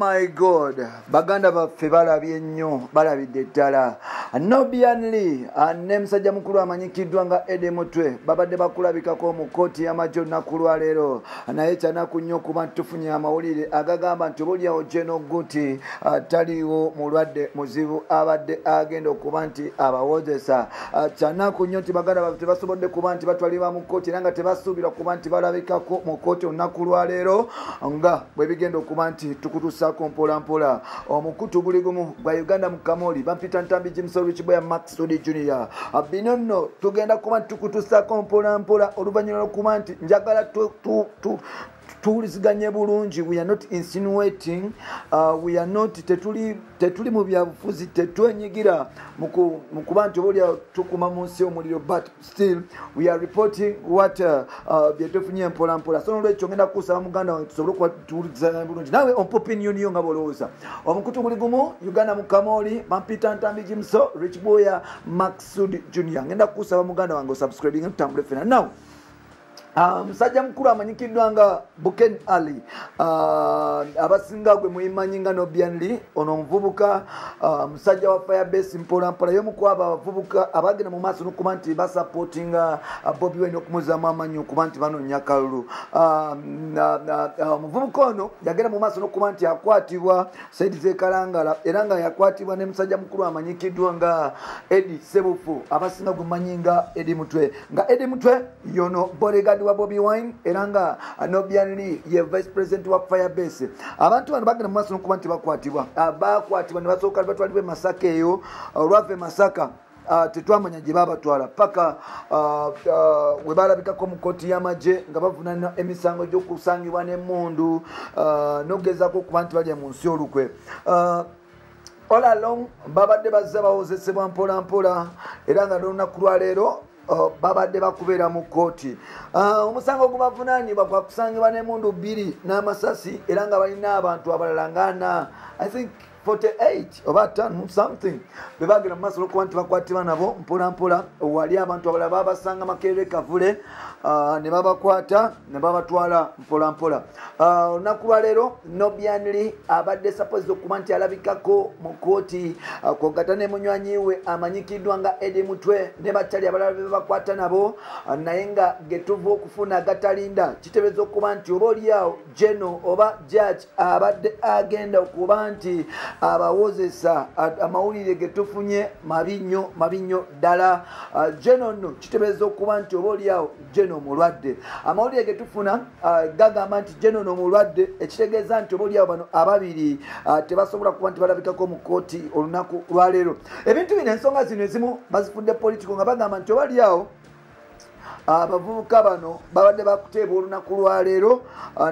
My God, baganda baffe balabye nnyo, balabidde ddala. Nubian Li ne musajja mukulu amanyikiddwa nga Eddie Mutwe babadde bakulabikako mu kkooti y'amagye olunaku lwaleero, naye kyanaku nnyo okuba nti tufunye amawulire agagamba nti obaolyawo General Gutti taliiwo, mulwadde muzibu abadde agenda okuba nti abawozesa. Kyanaku nnyo nti baganda baffe tebasobodde kuba nti batwalibwa mu kkooti era nga tebasuubirwa kuba nti balabikako mu kkooti olunaku lwaleero, nga bwe bigenda okuba nti tukutuusaako mpola mpola. Omukutu guli gumu gwa Uganda mu Kamoli, bampita Ntambi James Richboya Maxud Junior. Bino nno tugenda kuba nti tukutuusaako mpola mpola oluvannyuma lw'okuba nti njagala tuwuliziganye bulungi. We are not insinuating, we are not, tetuli mu byabufuzi, tetwenyigira mu kuba nti oba oliawo tukuma mu nsi omuliro, but still we are reporting what bye tufunye mpola mpola. So nolwekyo ngenda kukusaba muganda wange tusobole okuba tuwuliziganya bulungi naawe ompa opinion yo nga bw'olowooza. Omukutu guli gumu Uganda mu Kamoli, bampita Ntambi Jimso Rich Boya Maxud Junior. Ngenda kukusaba muganda wange osubscribing tutambule ffena. Now musajja mukulu amanyikiddwa nga Buken Ali, abasinga gwe muyimanyi nga Nubian Li, ono omuvubuka musajja wa Firebase mpola mpola, y'omu ku abo abavubuka abagenda mu maaso n'okuba nti basupportinga Bobi Wine okumuzaamu amaanyi okuba nti banoonya kalulu. Omuvubuka ono yagenda mu maaso n'okuba nti akwatibwa side z'e Kalangala, era nga yakwatibwa ne musajja mukulu amanyikiddwa nga Eddie Sebufu, abasinga gwe mumanyi nga Eddie Mutwe, nga Eddie Mutwe yono bodyguard wa Bobi Wine, era nga Nubian Li ye vice president wa Firebase. Abantu bano bagenda mu maaso n'okuba nti bakwatibwa, bakwatibwa ne basooka batwalibwa e Masaka eyo. Olwava e Masaka tetwamanya gye babatwala paka we balabikako mu kkooti y'amagye nga bavunaana emisango gy'okusangibwa n'emmundu n'okugezaako okuba nti balya mu nsi olukwe. All along babadde bazze bawozesebwa mpola mpola, era nga n'olunaku lwaleero babadde bakubeera mu kkooti. Omusango ogubavunaanibwa gwa kusangibwa n'emmundu 2 n'amasasi, era nga balina abantu abalala nga ana, I think 48 oba 5 something, be bagenda mu maaso n'okuba nti bakwatibwa nabo mpola mpola. Wali abantu abalala babasanga Makerere Kavule, ne babakwata ne babatwala mpola mpola. Olunaku lwaleero Nubian Li abadde supposed okuba nti alabikako mu kkooti, kw'ogatta ne munywanyi we amanyikiddwa nga Eddie Mutwe ne bakyali abalala be bakwata nabo, naye nga getuva okufuna agatalinda kitebeeza okuba nti oba oliawo General oba judge abadde agenda okuba nti abawozesa. Amawulire ge tufunye mabi nnyo, mabi nnyo ddala. General nno kitebeeza okuba nti oba oliawo General mulwadde. Amawulire ge tufuna gagamba nti General no mulwadde, ekitegeeza nti oba oliawo bano ababiri tebasobola kuba nti balabikako mu kkooti olunaku lwaleero. Ebintu bino, ensonga zino ezimu bazifudde political, nga bagamba nti oba oliawo abavubuka bano babadde bakuteebwa olunaku lwaleero,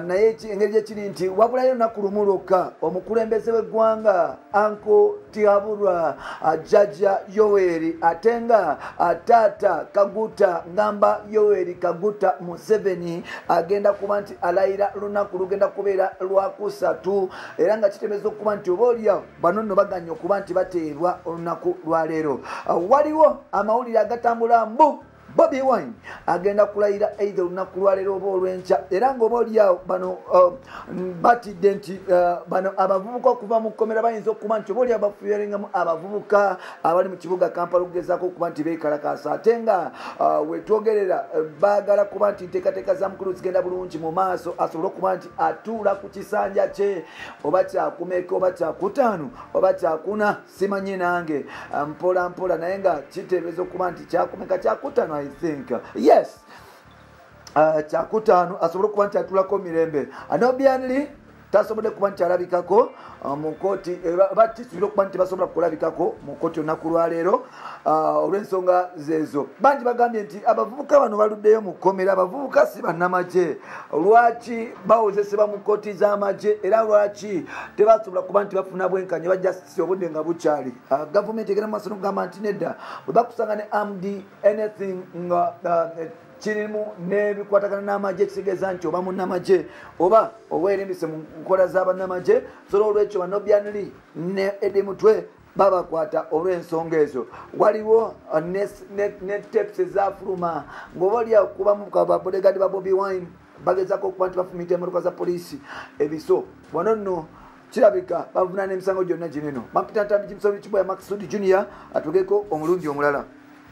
naye engeri gyekiri nti wabulayo olunaku lumu lwokka omukulembeze w'eggwanga Uncle Tihabulwa Jjajja Yoweri, ate nga taata Kaguta, ngamba Yoweri Kaguta Museveni, agenda kuba nti alayira lunaku lugenda kubeera lwakusatu, era nga kitegeeza okuba nti oba oliawo bano nno baganye okuba nti bateebwa olunaku lwaleero. Waliwo amawulire agatambula mbu Bobi Wine agenda kulayira either olunaku lwaleero oba olw'enkya, era ng'oba oliawo bano batidde nti bano abavubuka okuva mu kkomera bayinza okuba nti oba oliawo bafuyerengamu abavubuka abali mu kibuga Kampala okugezaako okuba nti beekalakaasa, ate nga wetwogerera baagala kuba nti nteekateeka za mukulu zigenda bulungi mu maaso, asobole okuba nti atuula ku kisanja kye oba kyakumeka oba kyakutaano oba kyakuna, simanyi nange, mpola mpola, naye nga kiteebereza okuba nti kyakumeka kyakutaano, I think yes, kyakutaano, asobole okuba nti atuulako mirembe. Nubian Li tasobodde kuba nti alabikako mu kooti, bakisuubira okuba nti basobola kulabikako mu kooti olunaku lwaleero olw'ensonga zeezo. Bangi bagambye nti abavubuka bano baluddeyo mu kkomera, abavubuka si bannamagye, lwaki bawozesebwa mu kooti z'amagye, era lwaki tebasobola kuba nti bafuna bwenkanya ba justice obudde nga bukyali? Gavumenti egenda mu maaso n'okugamba nti nedda, bwe bakusanga ne armed anything nga kirimu n'ebikwatagana n'amagye, kitegeeza nti oba munnamagye oba oweerimbise mu nkola z'abannamagye. So olwekyo ba Nubian Li ne Eddie Mutwe babakwata olw'ensonga ezo. Waliwo ne tapes ezafuluma ng'oba oli awo kubamu ba bodyguard ba Bobi Wine bagezaako okuba nti bafumita emmotoka za poliisi ebiso. Wano nno Kirabika bavunaana emisango gyonna gineno. Bampita Ntambi Kimusolo Kiboya Maksudi Junior, atugeko omulundi omulala.